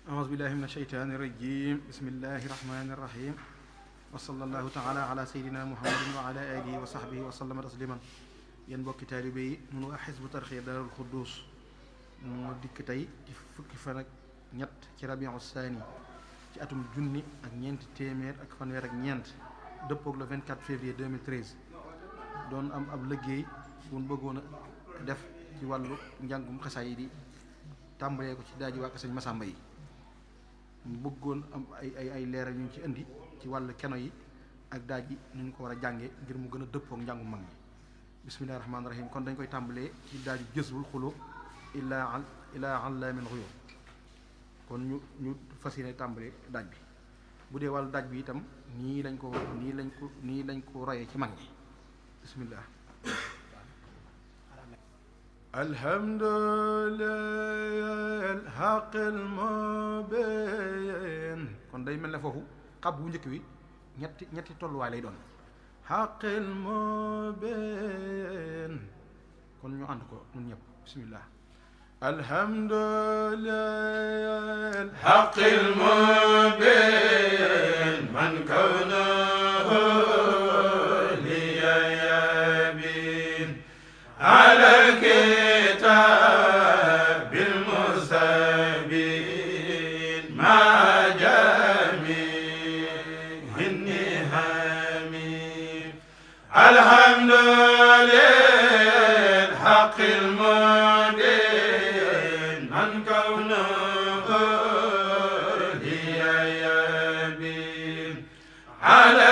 أعوذ بالله من الشيطان الرجيم بسم الله الرحمن الرحيم وصلى الله تعالى على سيدنا محمد وعلى آله وصحبه وسلم تسليما yéen mbokki taalibe yi nun waa Hizbut Tarqiyyah Daarul Xuddus moo dikk tey ci fukki fan ak ñett ci rabiu saani ci atum junni ak ñeenti téeméer ak fanweer ak ñeent dëppoog le 24 février 2013 doon am ab liggéey bu ñu bëggoon a def ci wàllu njàngum xasaay yi di tàmbalee ko ci daaji waa Sëñ Masamba yi mu bëggoon am ay leeral ñu ci indi ci wàllu keno yi ak daaj yi nu ñu ko war a jànge ngir mu gën a dëppoog njàngum mag ñi bismillahi rahmaani rahim kon dañ koy tàmbalee ci daaju Jazbul Xuluub ilaa allaamin xuyuub kon ñu fas yéene tàmbalee daaj bi bu dee wàllu daaj bi itam nii lañ ko royee ci mag ñi bismillah alhamdulillah alhaqil mubin kon day mel ne foofu xab bu njëkk wi ñetti tolluwaay lay doon xaqil mubin kon ñu ànd ko ñun ñëpp bismillah alhamdulillah alhaqil mubin man kawnahu liya yabin ala kitabil mustabin ma jami'in nihami alhamdulillah haqqil mubin man kawnahu liya yabin ala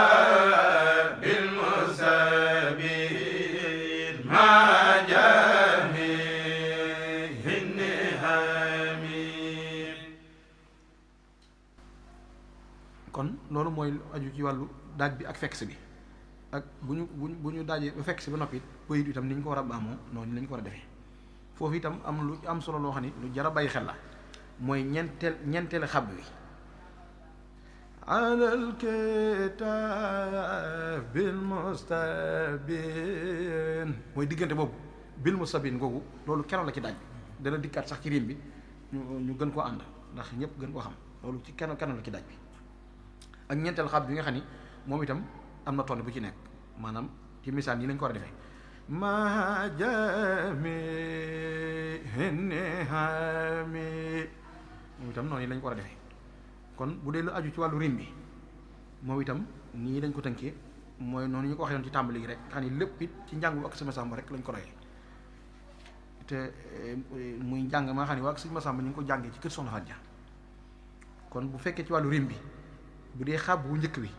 kitabil mustabin ma jami'in nihami kon loolu mooy aju ci wàllu daaj bi ak fekk bi ak bu ñu daajee ba fekk si ba noppi it bayit itam ni ñu ko war a baamoo noonu lañ ko war a defee foofu itam am lu am solo loo xam ni lu jar a bàyyi xel la mooy ñeenteele xab wi alal kitaab bil mustabin mooy diggante boobu bil mustabin googu loolu keroog la ci daaj bi dana dikkaat sax ci rim bi ñu gën koo ànd ndax ñëpp gën koo xam loolu ci keroog la ci daaj bi ak ñeenteel xab bi nga xam ni moom itam am na tonne bu ci nekk maanaam ci misaal nii lañ ko war a defee ma jami nihami moom itam noonu lañ ko war a defee kon bu dee lu aju ci wàllu rim bi moom itam nii lañ ko tënkee mooy noonu ñu ko waxee woon ci tàmbali gi rek xam ni lépp it ci njàngu ak Sëñ Masamba rek lañ ko royee te muy njàng maa xam ne waa Sëñ Masamba ñu ngi ko jàngee ci kër Soxna Faty Dia kon bu fekkee ci wàllu rim bi bu dee xab bu njëkk wi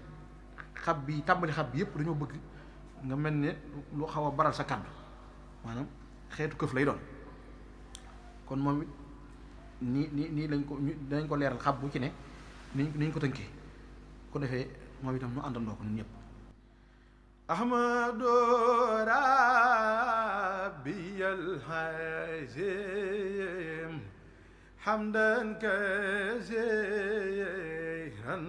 xab bi tàmbali xab bi yëpp dañoo bëgg nga mel ne lu xaw a baral sa kàddu maanaam xeetu këf lay doon kon moom it nii dañ ko leeral xab bu ci ne niñ ko tënkee ko defee moom itam ñu àndandoo ko ñun ñëpp ahmadu rabbiyal hazim hamdan kasiran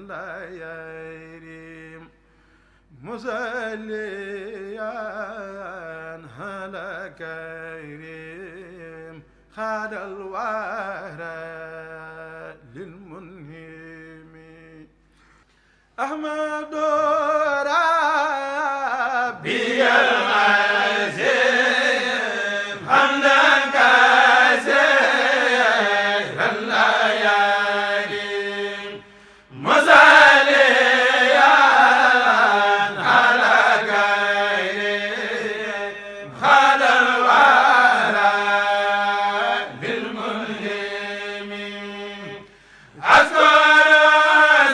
la yarim musalliyan ala karim khadal wara lil munhimi ahmadu rabbiyal azim hamdan kasiran la yarim musalliyan ala karim khadal wara lil munhimi askur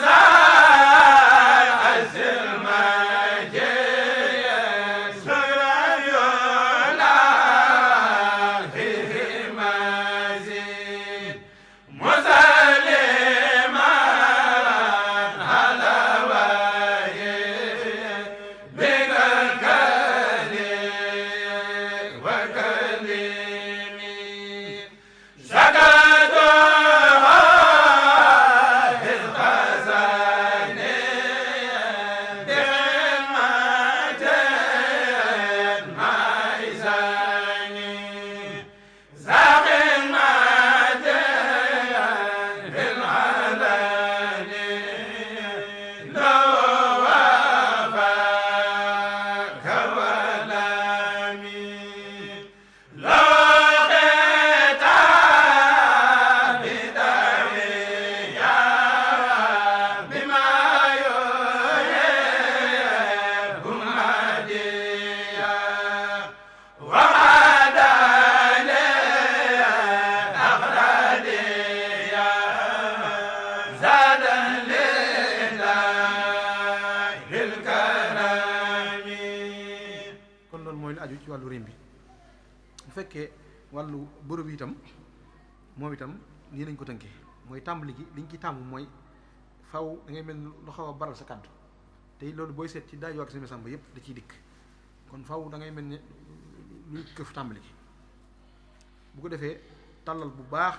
fekkee wàllu bërëb itam moom itam nii lañ ko tënkee mooy tàmbali gi liñ ci tàmm mooy faw da ngay mel ni lu xaw a baral sa kàddu te loolu booy seet ci daay ak sami sàmba yëpp da ciy dikk kon faw da ngay mel ni luy këf tàmbali gi bu ko defee tàllal bu baax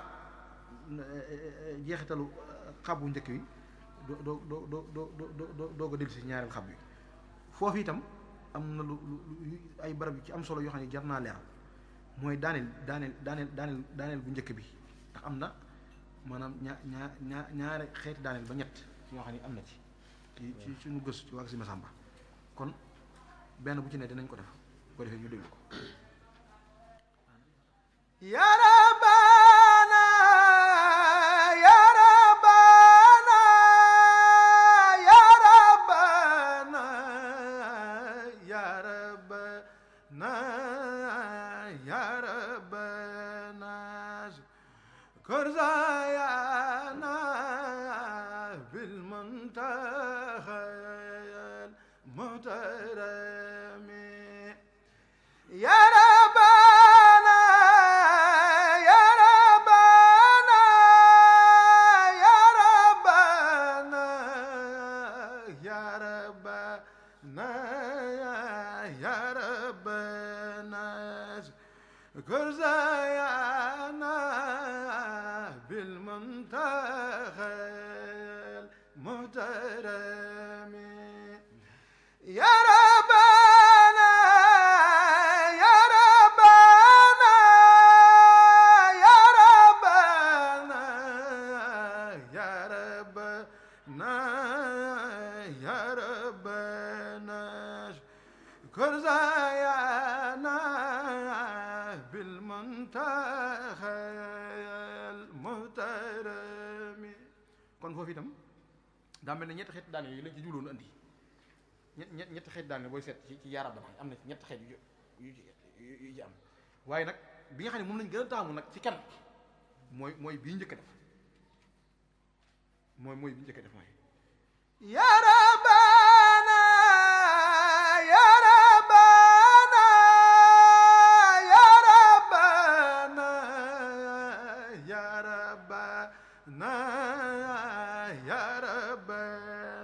jeexitalu xabu njëkk wi doo ko dellu si ñaareel xab wi foofu itam am na lu ay barab yu ci am solo yoo xam ne jar naa leeral mooy daaneel bu njëkk bi ndax am na maanaam ñaari xeeti daaneel ba ñett yoo xam ne am na ci suñu gëstu ci waa si Masamba kon benn bu ci ne dinañ ko def bu ko defee ñu déglu ko kon foofu itam daa mel ne ñetti xeeti daane yooyu lañ ci jubloon andi ñetti xeeti daane booy seet ci yaarab ba am na ci ñetti xeet yu ci am waaye nag bi nga xam ne moom lañ gën a taamu nag ci kan mooy bii njëkk a def mooy bii njëkk a def mooy yarabana yarabana yarabana yarabana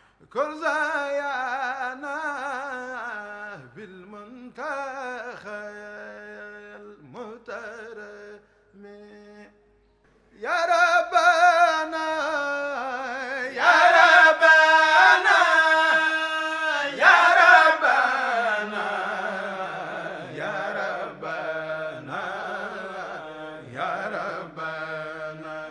yarabana kurzayana bil muntaha al muhtarami yarabana yarabana yarabana yarabana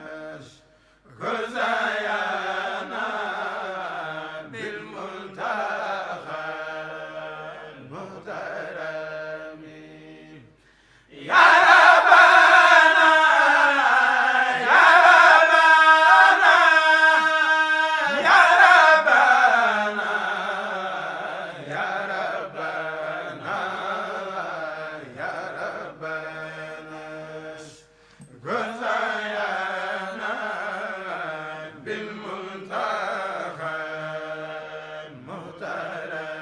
yarabana kurzayana bil muntaha al muhtarami yarabana yarabana yarabana yarabana yarabana kurzayana bil muntaha al muhtarami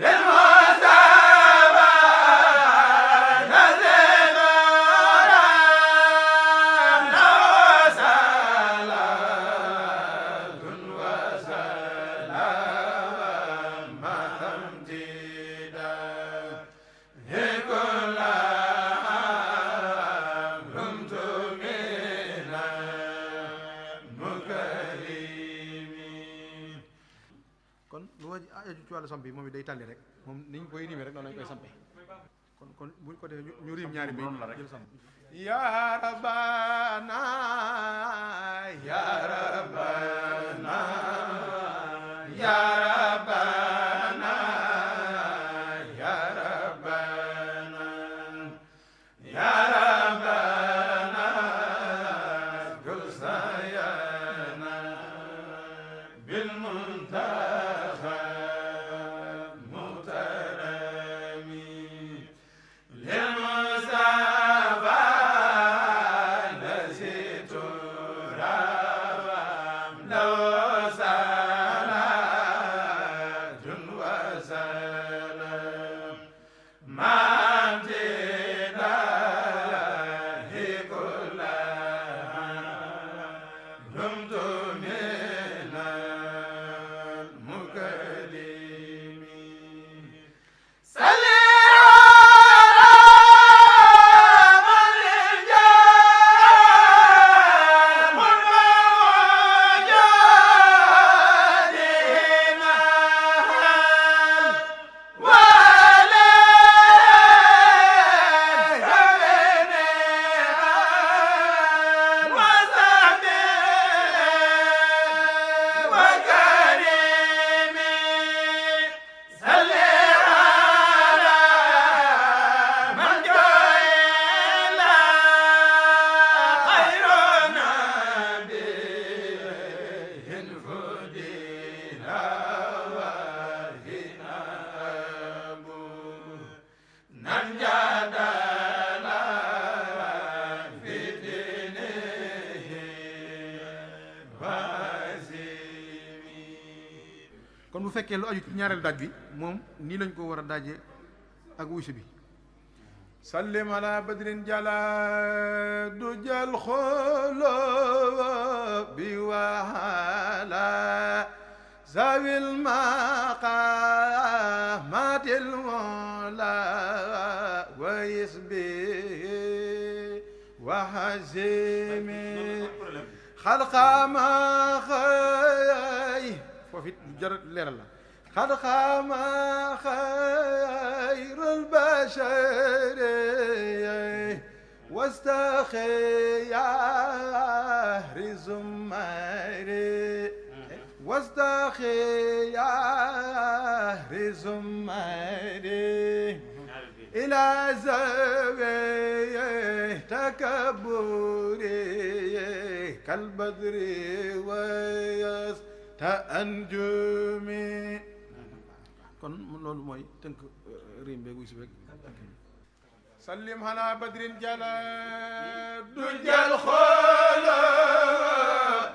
lil mustafa nazibara nawasalatun wasalam mahamdida hikula rumtu mina mukarimi kon lu ma aju ci wàllu samp yi moom it day tàlli rek moom ni ñu koy rimee rek noonu lañ koy sampe kon buñ ko defee ñu rim ñaari bi jël samp ya rabbana ya rabbana ya rabbana ya rabbana ya rabbana kursayana bil muntaha muhtarami lil mustafa nasitu rabam bu fekkee lu aju ci ñaareel daaj bi moom nii lañ ko war a daaje ak wuusi bi sallim ala badrin jala du jal xolo bi waala zawil maqamatil mola wa yisbi wa hazimi xalqama xay foofu it jar leeral la xad xama xayrul bashari wastaxiyari zumari wastaxiyari zumari ila zawi takaburi kalbadri wayas ta anjumi kon loolu mooy tënk rim beeg wuy si beeg sallim ala badrin jala du jal xolo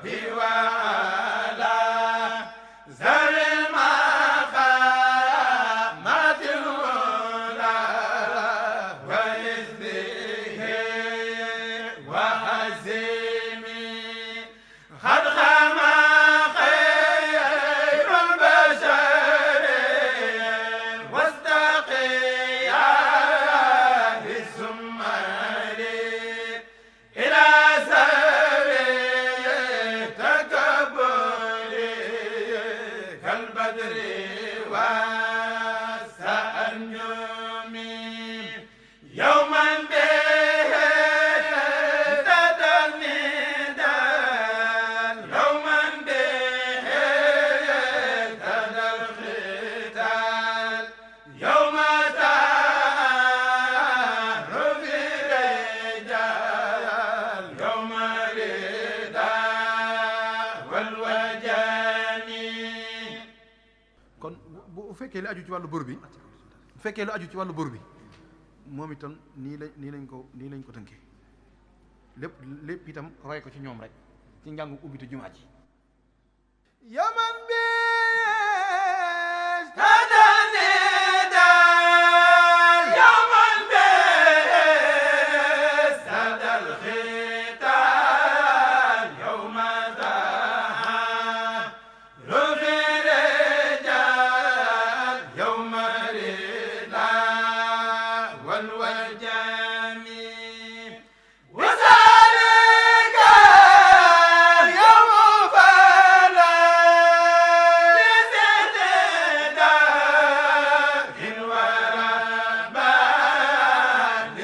bi wala zawil maqamatil ula wa izdihi wa azimi xad xama xayrul bashari wastaqiya zumari ila sawi takaburi kalbadri wa sa'anjumi yawman bihi tadanidan yawman bihi tadal khitan yawma ta'rufi rijal yawma rida wal wajani kon bu fekkee li aju ci wàllu bër bi bu fekkee lu aju ci wàllu bër bi moom itam nii lañ ko tënkee lépp itam roy ko ci ñoom rek ci njàngu ubbite jumaa ji yaman bi tadani dal yaman bi sadal khitan yawma daha rufi rijal yawma rida wal wajami وذلك يوم فلا لزداد ولا بال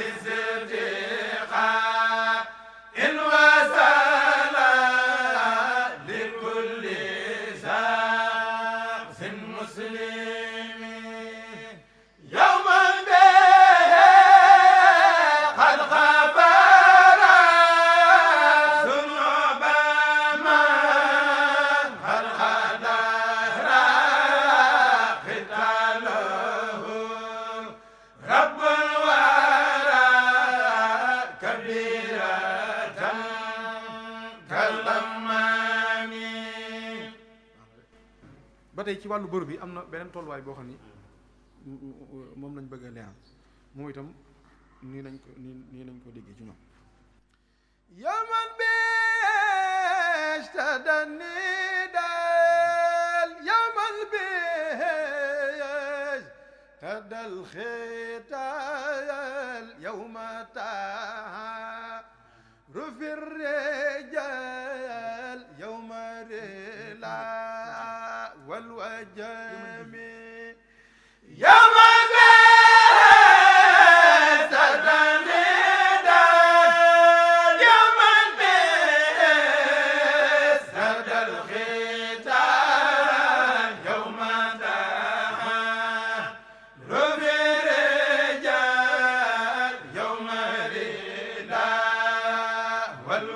لزدقاء إن وصل لكل شخص مسلم يوما به قد غفر ذنوب من قد غدر قتاله رب الورى كبيرة كالأمام ba tey ci wàllu bër bi am na beneen tolluwaay boo xam ni moom lañ bëgg a leeral moom itam nii lañ ko déggee ci ñoom yaman bestadani dal yaman bestadal khital yawma rufi rijal yawma rila wal wajami yaman bestadani dal yaman bestadal khital yawma rufi rijal yawma rila wal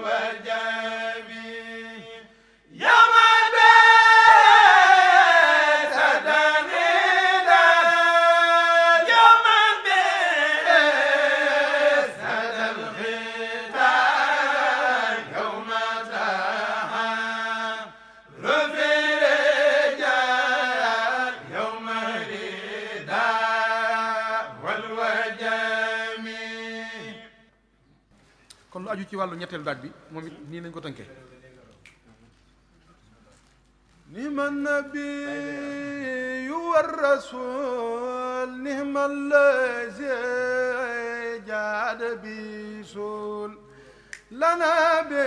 kon lu aju ci wàllu ñetteelu daaj bi moom it nii lañ ko tënkee nihma nabiyu wa rasul nihma allazi jaada bi sul lana bi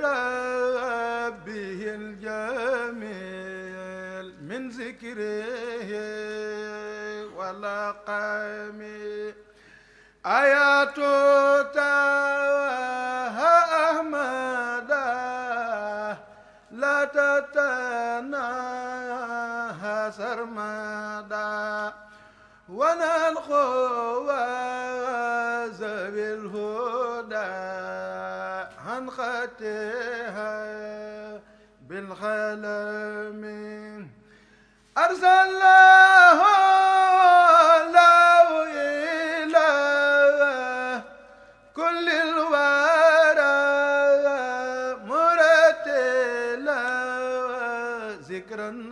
rabbihi aljamil min zikrihi wala qami ayatu taha ahmada la tatanaha sarmada wana alkhawaza bilhuda an khatiha bilkhalami arsalahu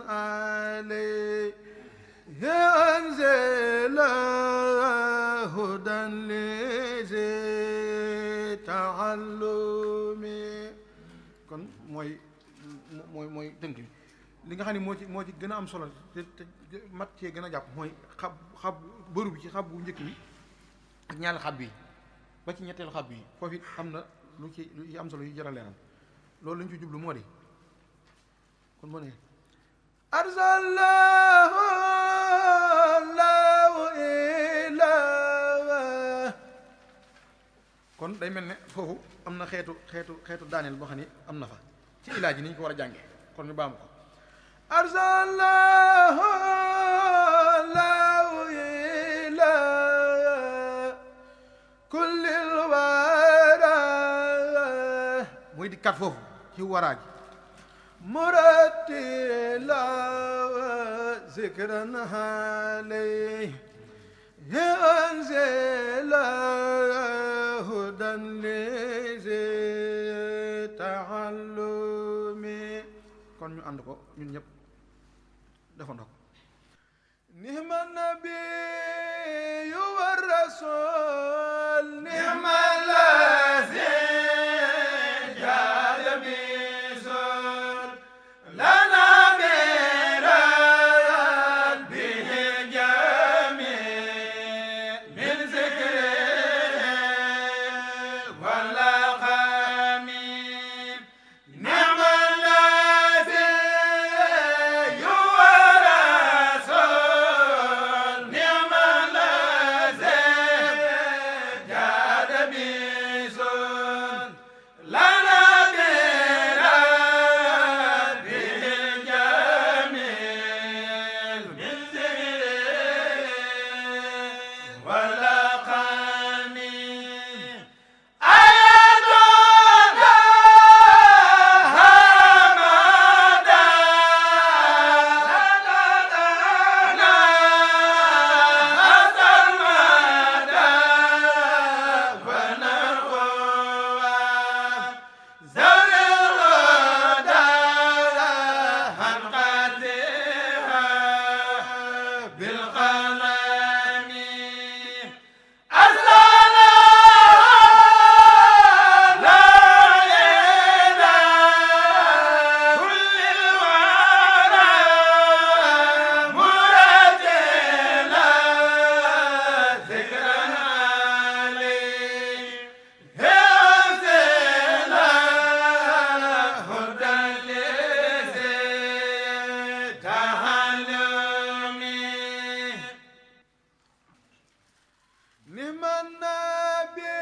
عليه أنزل هدى لذي تعلم kon mooy tënk li nga xam ne moo ci gën a am solo te mat cee gën a jàpp mooy xab bëru bi ci xab bu njëkk bi ak ñaari xab yi ba ci ñetteelu xab yi foofu it am na lu ci am solo yu jar a leeral loolu lañ ci jublu moo di kon moo ne arsalahu lahu ila kon day mel ne foofu am na xeetu daaneel boo xam ne am na fa ci ilaa ji ni ñu ko war a jànge kon ñu baamu ko arsalahu lahu ila kullil wara muy di kat foofu ci waraa ji muratila zikran halay anzala hudan lizi taallumi kon ñu ànd ko ñun ñëpp defandoo ko nihma nabiyyu wa rasul nihma lazi jaada bi nihma nabiyyu